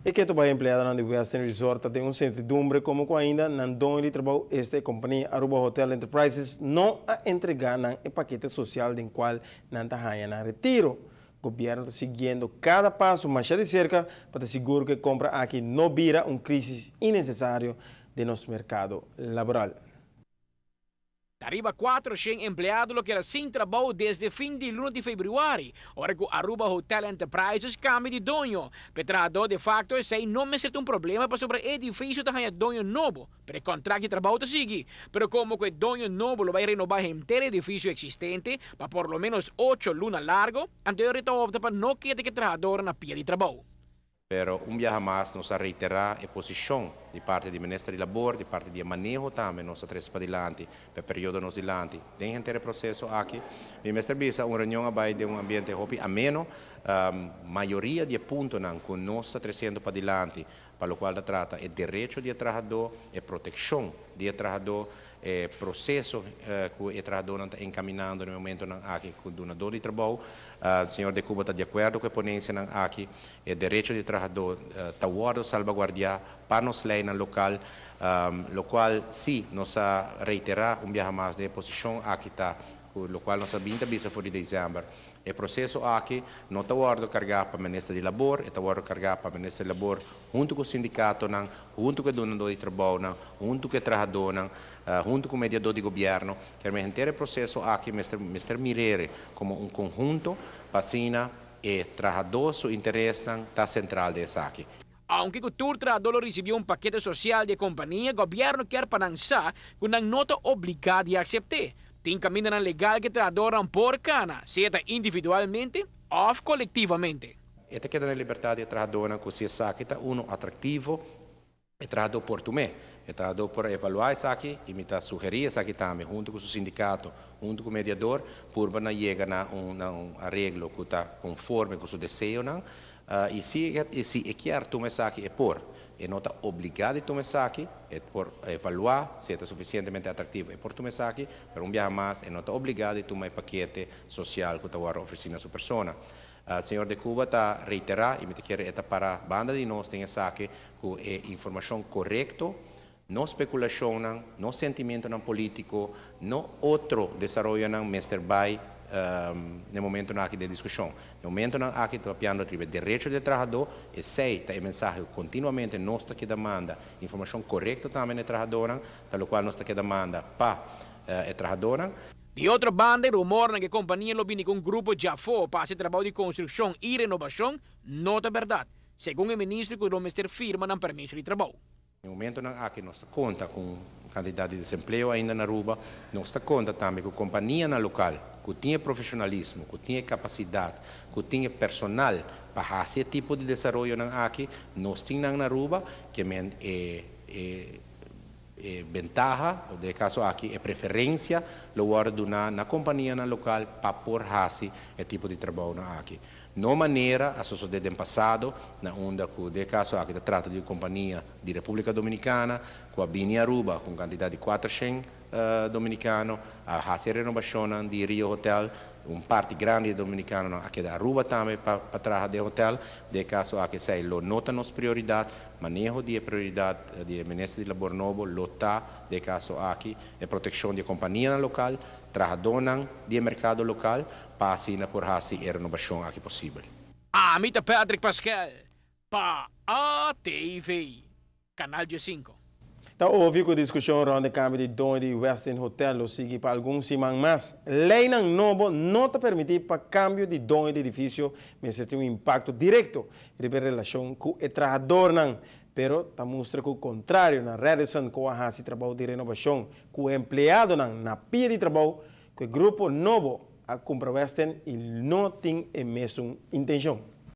E keto bai empleadonan di Westin Resort ta den un sentidumbre como cu ainda nan doño di trabou, esta e compania Aruba Hotel Enterprises, no a entrega nan e pakete social den cual nan ta haya nan retiro. Gobierno ta siguiendo cada paso masha di cerca pa ta sigur cu e compra aki no bira un crisis innecesario den nos mercado laboral. Ta riba 400 empleado lo keda sin trabou desde fin di luna di februari, ora ku Aruba Hotel Enterprises kambia di doño. P'e trahadó de facto esei no mester ta un problema pasobra e edifisio ta haña doño nobo, pero e kontrakt di trabou ta sigui. Pero komo ku e doño nobo lo bai renobá henter e edifisio eksistente pa por lo ménos ocho luna largo, anto e ta opta pa no keda ku e trahadornan na pia di trabou. Pero un biaha mas nos a reiterá e posishon di parti di Minister di Labor, di parti di e maneho tambe nos a trese padilanti pa e periodo nos dilanti den henter e proseso aki. Mi mester bisa un reunion a bai den un ambiente hopi ameno. Mayoria di e puntonan ku nos ta tresiendo padilanti pa lokual ta trata e derecho di e trahadó, e protekshon di e trahadó, E proceso cu e trahadornan ta encaminando na e momentonan aki cu dunador di trabou. Señor de Cuba ta di acuerdo cu e ponencianan aki. E derecho di trahador ta wordo salvaguardia pa nos leynan local, locual si nos a reitera un biaha mas den e posicion aki ta cu locual nos a bin ta bisa for di december. E proceso aki no ta wordo carga pa Minister di Labor, e ta wordo carga pa Minister di Labor hunto cu sindicatonan, hunto cu e dunador di trabounan, hunto cu e trahadornan, hunto cu mediador di gobierno. Kermen henter e proceso aki mester mester mirere como un conhunto pa asina e trahador su interesnan ta central den esaki. Aunke cu tur trahador lo ricibi un pakete social di e compania, gobierno kier pa nan sa cu nan no ta obliga di acepte. Tin camindanan legal cu e trahadornan por cana, sea ta individualmente of colectivamente. E ta keda na libertad di e trahadornan cu si esaki ta uno atractivo, e trahador por tum'é. E trahador por evaluá esaki y mi ta sugerí esaki tambe hunto cu su sindicato, hunto cu mediador, purba na yega na un na un areglo cu ta conforme cu su deseonan. Y si y si e kier tuma esaki e por. E no ta obligá di tuma esaki, e por evaluá si e ta suficientemente atractivo e por tuma esaki, pero un biaha mas e no ta obligá di tuma e pakete social cu ta wòrdu ofrecí na su persona. Señor de Cuba ta reiterá y mi ta kere e ta para banda di nos den esaki cu e informacion corecto, no speculacionnan, no sentimentonan politico, no otro desaroyonan mester bay n'e momentonan aki den discusion. N'e momentonan aki ta papiando riba e derecho di e trahador, esey ta e mensahe cu continuamente nos ta keda manda, informacion corecto tambe n'e trahadornan, ta locual nos ta keda manda pa e trahadornan. Di otro banda e rumornan ku e kompania lo bini ku un grupo djafó pa hasi trabou di konstrukshon i renobashon no ta bèrdat, segun e minister ku lo mester firma nan permiso di trabou. E momentonan aki nos ta konta ku un kantidat di desempleo ainda na Aruba. Nos ta konta tambe ku kompanianan lokal ku tin e profeshonalismo, ku tin e kapasidat, ku tin e personal pa hasi e tipo di desaroyonan aki. Nos tin nan na Aruba, ke men e e e bentaha, o den e kaso aki e preferensia, lo wòrdu duná na kompanianan lokal pa por hasi e tipo di trabounan aki. No manera a sosodé den pasado, na unda ku den e kaso aki ta trata di un kompania di Repúblika Dominikana ku a bini Aruba ku un kantidat di kuatershen dominikano, a hasi e renobashonnan di Rio Hotel, un parti grandi di e dominikanonan a keda Aruba tambe pa pa traha den hotel. Den e kaso aki esei lo no ta nos prioridat. Maneho di e prioridat di e Minister di Labor nobo lo ta den e kaso aki e protekshon di e kompanianan lokal, trahadónan di e merkado lokal, pa asina por hasi e renobashon aki posibel. Ami ta Patrick Paskel pa ATV, Canal 15. Ta obvio cu discusion rond e cambio di doño di Westin Hotel lo sigui pa algun siman mas. Leynan nobo no ta permiti pa cambio di doño di edificio mester tin un impacto directo riba e relacion cu e trahadornan. Pero ta mustra cu contrario na Radisson cu a haci trabou di renobacion cu empleadonan na pia di trabou, cu e grupo nobo a cumpra Westin y no tin e mesun intencion.